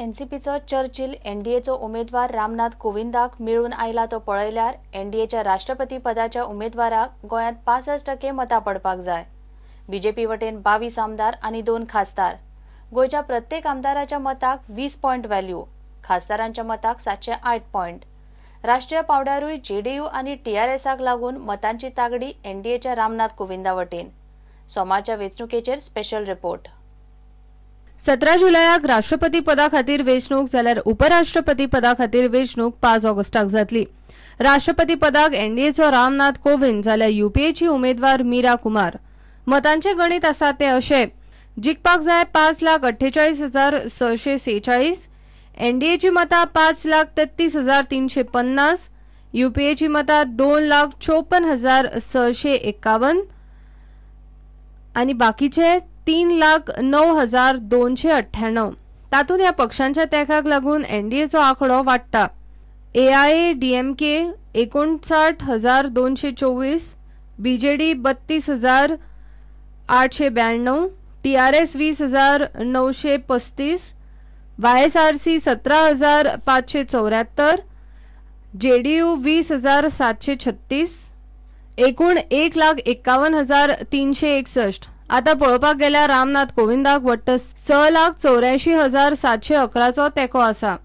एनसीपीचो Churchill एनडीएचो उमेदवार रामनाथ कोविंदाक मेळून आयला तो पळयल्यार एनडीएच्या राष्ट्रपती पदाच्या उमेदवाराक गोंयांत 65% मतां पडपाक जाय. बीजेपी वटेन 22 आमदार आनी 2 खासदार. गोंयच्या प्रत्येक आमदाराच्या मताक 20 पॉयंट व्हॅल्यू, खासदारांच्या मताक 708 पॉयंट. राष्ट्रीय पावंड्यारूय जेडीयू आनी टीआरएसाक लागून मतांची तागडी एनडीएच्या रामनाथ कोविंदा वटेन. सोमारच्या वेंचणुकेचेर स्पेशल रिपोर्ट. 17 जुलयाक राष्ट्रपती पदा खातीर वेंचणूक जाल्यार उपराष्ट्रपती पदा खातीर वेंचणूक 5 ऑगस्टाक जातली. राष्ट्रपती पदाक एनडीएचो रामनाथ कोविंद जाल्यार युपीएची उमेदवार मीरा कुमार. मतांचे गणित आसा ते अशें: जिखपाक जाय 5,48,646, एनडीएची मतां 5,33,350, युपीएची मतां 2,54,651 आनी बाकीचे 3,09,298. तातूंत ह्या पक्षांच्या तेंकाक लागून एनडीएचो आंकडो वाडटा. एआयएडीएमके 59,224, बीजेडी 32,892, टीआरएस 20,935, वायएसआरसी 17,574, जेडीयू 20,736, एकूण 1,51,361. आता पळोवपाक गेल्यार रामनाथ कोविंदाक वट्ट 6,84,711चो तेंको आसा.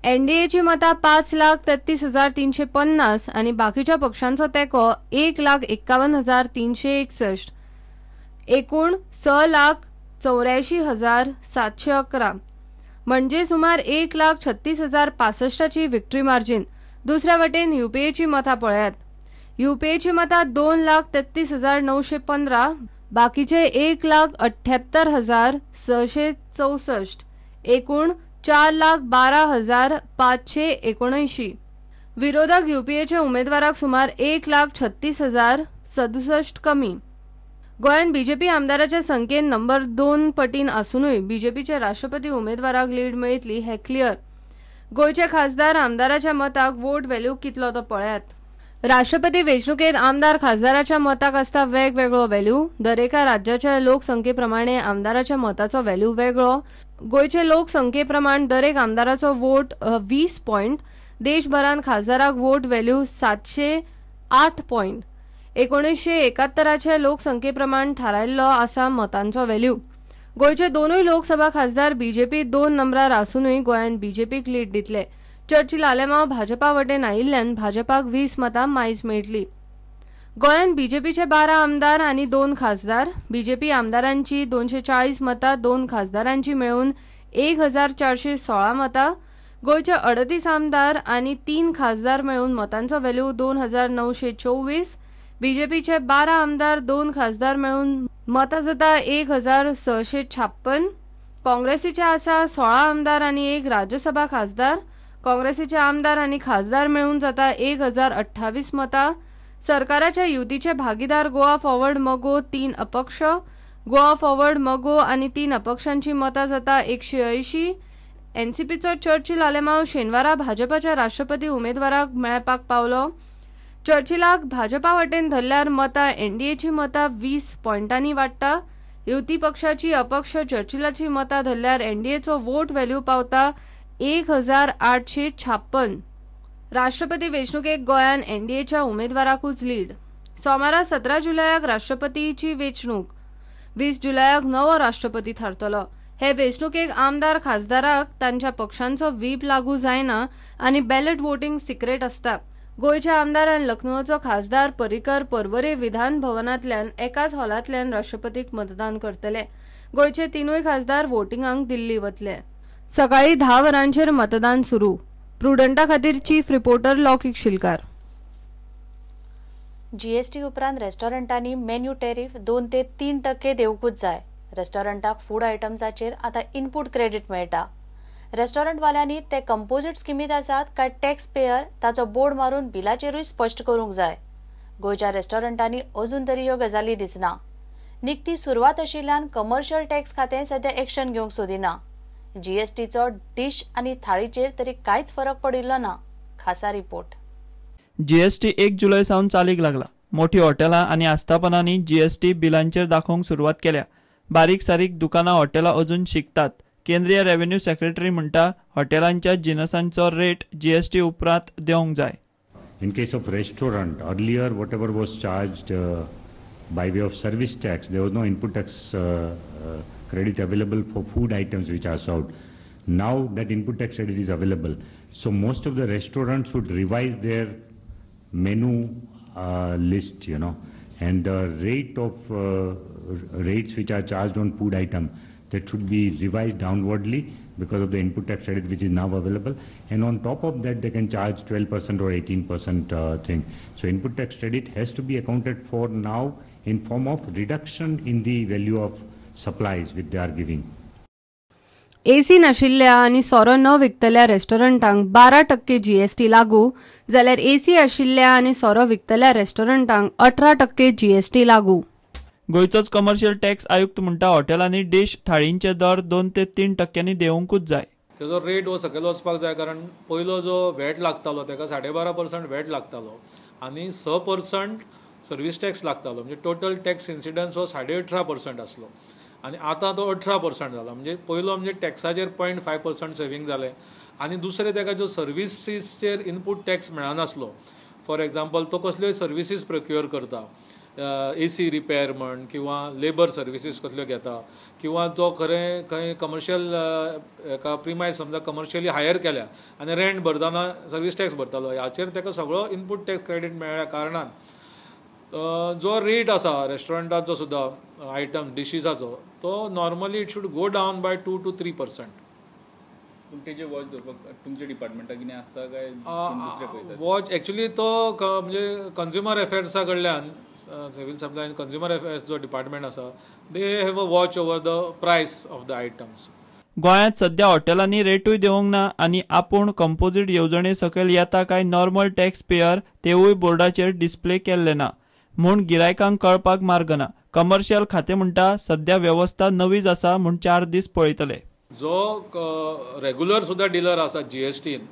एनडीएची मतां 5,33,350 आनी बाकीच्या पक्षांचो तेंको 1,51,361, एकूण 6,84,711 म्हणजे सुमार 1,36,065ची विक्ट्री मार्जीन. दुसऱ्या वटेन युपीएची मतां पळयात. युपीएची मतां 2,33,915, बाकीचे 1,78,664, एकूण 4,12,579. विरोधक युपीएच्या उमेदवाराक सुमार 1,36,067 कमी. गोंयांत बीजेपी आमदाराच्या संख्येन नंबर 2 पटीन आसुनूय बीजेपीच्या राष्ट्रपती उमेदवाराक लीड मेळटली हें क्लियर. गोंयचे खासदार आमदाराच्या मताक वोट व्हॅल्यू कितलो तो पळयात. राष्ट्रपती वेंचणुकेंत आमदार खासदाराच्या मताक आसता वेगवेगळो व्हॅल्यू. दरेका राज्याच्या लोकसंख्येप्रमाणे आमदाराच्या मताचो व्हॅल्यू वेगळो. गोंयचे लोकसंख्येप्रमाण दरेक आमदाराचो वोट 20 पॉयंट, देशभरांत खासदाराक वोट व्हॅल्यू 708 पॉयंट. 1971च्या लोकसंख्येप्रमाण थारायल्लो आसा मतांचो व्हॅल्यू. गोंयचे दोनूय लोकसभा खासदार बीजेपी 2 नंबरार आसुनूय गोंयांत बीजेपीक लीड दितले. चर्चिल आलेमाव भाजपा वटेन आयिल्ल्यान भाजपाक 20 मतां मायज मेळटली. गोंयांत बीजेपीचे 12 आमदार आनी 2 खासदार. बीजेपी आमदारांची 240 मतां, 2 खासदारांची मेळून 1,416 मतां. गोंयचे 38 आमदार आनी 3 खासदार मेळून मतांचो व्हॅल्यू 2,924. बीजेपीचे 12 आमदार 2 खासदार मेळून मतां जाता 1,656. काँग्रेसीचे आसा 16 आमदार आनी 1 राज्यसभा खासदार. काँग्रेसीचे आमदार आनी खासदार मेळून जाता 1,028 मतां. सरकाराच्या युतीचे भागीदार गोवा फॉरवर्ड मगो 3 अपक्ष, गोवा फॉरवर्ड मगो आनी 3 अपक्षांची मतां जाता 180. एनसीपीचो चर्चिल आलेमाव शेनवारा भाजपाच्या राष्ट्रपती उमेदवाराक मेळपाक पावलो. चर्चिलाक भाजपा वटेन धरल्यार मतां एनडीएची मतां 20 पॉयंटांनी वाडटा. युती पक्षाची अपक्ष चर्चिलाची मतां धरल्यार एनडीएचो वोट व्हॅल्यू पावता 1,856. राष्ट्रपती वेंचणुकेक गोंयान एनडीएच्या उमेदवाराकूच लीड. सोमारा 17 जुलयाक राष्ट्रपतीची वेंचणूक, 20 जुलयाक नवो राष्ट्रपती थारतलो. हे वेंचणुकेक आमदार खासदाराक तांच्या पक्षांचो व्हीप लागू जायना आनी बॅलेट वोटिंग सिक्रेट आसता. गोंयच्या आमदार आनी लखनौचो खासदार पर्रीकर पर्वरे विधान भवनांतल्यान एकाच हॉलांतल्यान राष्ट्रपतीक मतदान करतले. गोंयचे 3 खासदार वोटिंगाक दिल्ली वतले. सकाळी 10 वरांचेर मतदान सुरू. प्रुडंटा खातीर चीफ रिपोर्टर लौकिक शिलकार. जीएसटी उपरांत रेस्टॉरंटांनी मेन्यू टॅरिफ 2 ते 3% देवकूच जाय. रेस्टॉरंटाक फूड आयटम्साचेर आतां इनपूट क्रेडीट मेळटा. रेस्टॉरंटवाल्यांनी ते कंपोजीट स्किमीत आसात काय टॅक्स पेयर ताचो बोर्ड मारून बिलाचेरूय स्पश्ट करूंक जाय. गोंयच्या रेस्टॉरंटांनी अजून तरी ह्यो गजाली दिसना. निकती सुरवात आशिल्ल्यान कमर्शियल टॅक्स खातें सद्या एक्शन घेवंक सोदिना. जीएसटीचो डिश आनी थाळीचेर तरी कांयच फरक पडिल्लो ना. खासा रिपोर्ट. जीएसटी 1 जुलय सावन चालीक लागला. मोठी हॉटेलां आनी आस्थापनांनी जीएसटी बिलांचेर दाखोवंक सुरवात केल्या. बारीक सारीक दुकानां हॉटेलां अजून शिकतात. केंद्रीय रेव्हेन्यू सेक्रेटरी म्हणटा हॉटेलांच्या जिनसांचो रेट जीएसटी उपरांत देवंक जाय. In case of restaurant, earlier whatever was charged by way of service tax, there was no input tax credit available for food items which are served. Now that input tax credit is available. So most of the restaurants would revise their menu list, you know, and the rate of rates which are charged on food item, that should be revised downwardly because of the input tax credit which is now available, and on top of that they can charge 12% or 18% thing. So input tax credit has to be accounted for now in form of reduction in the value of supplies which they are giving. AC नाशिल्ल्या आनी सोरो न विकतल्या रेस्टॉरंटांक 12% GST लागू, जाल्यार AC आशिल्ल्या आनी सोरो विकतल्या रेस्टॉरंटांक 18% GST लागू. गोंयचोच कमर्शियल टॅक्स आयुक्त म्हणटा हॉटेलांनी डीश थाळींचे दर 2 ते 3% देवंकूच जाय. तेजो रेट हो सकयल वचपाक जाय, कारण पयलो जो व्हॅट लागतालो तेका 12.5% व्हॅट लागतालो आनी 6% सर्वीस टॅक्स लागतालो, म्हणजे टोटल टॅक्स इन्सिडन्स हो 18.5% आसलो आनी आतां तो 18% जाला. म्हणजे पयलो म्हणजे टॅक्साचेर 0.5% सेवींग जालें आनी दुसरें तेका जो सर्विसीसचेर इनपूट टॅक्स मेळनासलो, फॉर एग्जाम्पल तो कसल्योय सर्विसीस प्रोक्युअर करता, एसी रिपेर म्हण किंवा लेबर सर्विसीस कसल्यो घेता किंवा तो खरें खंय कमर्शियल एका प्रिमायस समजा कमर्शियली हायर केल्या आनी रेंट भरतना सर्वीस टॅक्स भरतालो, हाचेर ताका सगळो इनपूट टॅक्स क्रेडीट मेळ्ळ्या कारणान जो रेट आसा रेस्टॉरंटाचो सुद्दां आयटम डिशीजाचो तो normally it should go down by 2 to 3%. पूण तेजे वॉच दवरपाक तुमच्या डिपार्टमेंटाक कितें आसता काय दुसरे पळयतात? वॉच एक्चुली तो म्हणजे कंज्युमर अफेर्सा कडल्यान, सिव्हिल सप्लाय आनी कंज्युमर अफेर्स जो डिपार्टमेंट आसा, they have a watch over the price of the items. गोंयांत सध्या हॉटेलांनी रेटूय देवंक ना आनी आपूण कंपोजीट येवजणे सकयल येता काय नॉर्मल टॅक्स पेयर तेवूय बोर्डाचेर डिस्प्ले केल्ले ना, म्हूण गिरायकांक कळपाक मार्ग ना. कमर्शियल खातें म्हणटा सध्या वेवस्था नवीच आसा म्हूण 4 दीस पळयतले. जो रेगुलर सुद्दां डिलर आसा जीएसटीन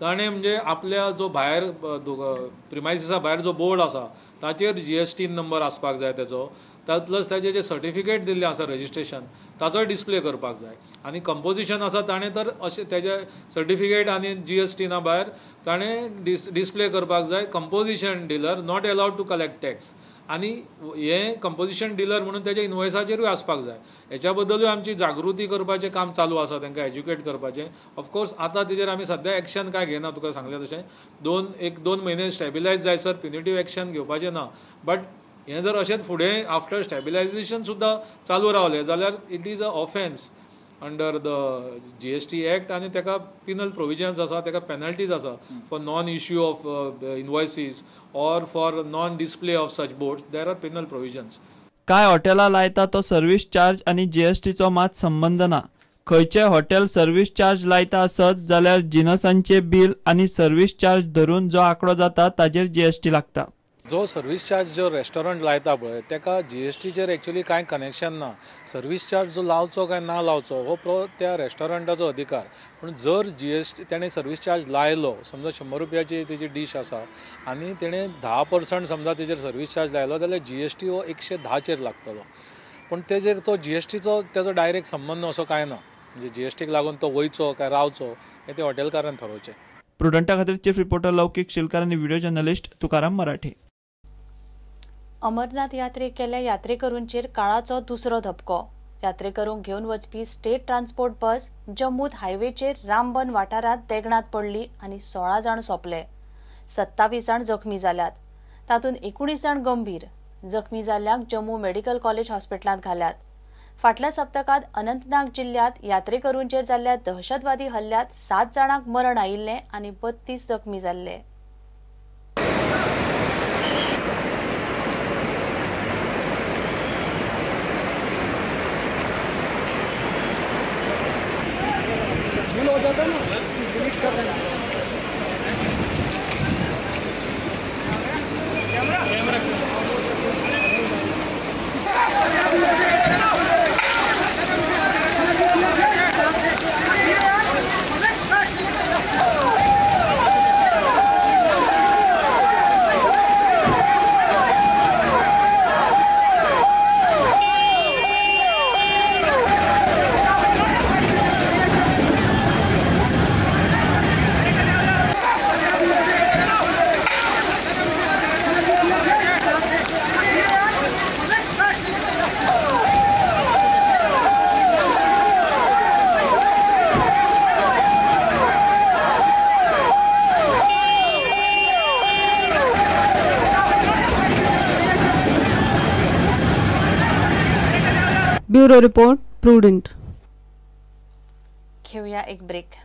ताणें म्हणजे आपल्या जो भायर प्रिमायसिसा भायर जो बोर्ड आसा ताचेर जीएसटी नंबर आसपाक जाय तेचो, प्लस ताचे जे सर्टिफिकेट दिल्लें आसा रजिस्ट्रेशन ताचोय डिस्प्ले करपाक जाय आनी कंपोजिशन आसा ताणें तर अशें तेजे सर्टिफिकेट आनी जीएसटीना भायर ताणें डिस्प्ले करपाक जाय. Composition dealer not allowed to collect tax आनी हें कंपोजिशन डिलर म्हणून तेजे इनवॉयसाचेरूय आसपाक जाय. हेच्या बद्दलूय आमची जागृती करपाचें काम चालू आसा, तांकां एज्युकेट करपाचें. ऑफकोर्स आतां तेजेर आमी सद्या एक्शन काय घेना, तुका सांगलें तशें 1-2 म्हयने स्टेबिलायज जायसर प्युनिटीव एक्शन घेवपाचें ना, बट हें जर अशेंच फुडें आफ्टर स्टेबिलायजेशन सुद्दां चालू रावलें जाल्यार it is a offence under the GST act आनी ताका पिनल प्रोविजन्स आसा, ताका पेनल्टीज आसा for non issue of invoices or for non display of such boards, there are penal provisions. कांय हॉटेलां लायता तो सर्वीस चार्ज आनी जीएसटीचो मात संबंद ना. खंयचे हॉटेल सर्वीस चार्ज लायता आसत जाल्यार जिनसांचे बील आनी सर्वीस चार्ज धरून जो आंकडो जाता ताजेर जीएसटी लागता. जो सर्वीस चार्ज जो रेस्टॉरंट लायता पळय ताका जीएसटीचेर एक्चुअली कांय कनेक्शन ना. सर्वीस चार्ज जो लावचो काय ना लावचो हो त्या रेस्टॉरंटाचो अधिकार, पूण जर जीएसटी ताणें सर्वीस चार्ज लायलो, समजा 100 रुपयाची तेजी डीश आसा आनी तेणें 10% समजा तेजेर सर्वीस चार्ज लायलो जाल्यार जीएसटी हो 110चेर लागतलो, पूण तेजेर तो जीएसटीचो तेजो डायरेक्ट संबंद असो कांय ना, म्हणजे जीएसटीक लागून तो वयचो काय रावचो हें ते हॉटेलकारान थारोवचें. प्रुडंटा खातीर चीफ रिपोर्टर लौकीक शिलकार आनी व्हिडिओ जर्नलिस्ट तुकाराम मराठे. अमरनाथ यात्रेक केल्ल्या यात्रेकरूंचेर काळाचो दुसरो धपको. यात्रेकरूंक घेवन वचपी स्टेट ट्रान्सपोर्ट बस जम्मूत हायवेचेर रामबन वाठारांत देगणांत पडली आनी 16 जाण सोंपले. 27 जाण जखमी जाल्यात, तातूंत 19 जाण गंभीर. जखमी जाल्ल्यांक जम्मू मेडिकल कॉलेज हॉस्पिटलांत घाल्यात. फाटल्या सप्तकांत अनंतनाग जिल्ल्यांत यात्रेकरूंचेर जाल्ल्या दहशतवादी हल्ल्यांत 7 जाणांक मरण आयिल्लें आनी 32 जखमी जाल्ले. Bureau report, Prudent. घेऊया एक ब्रेक.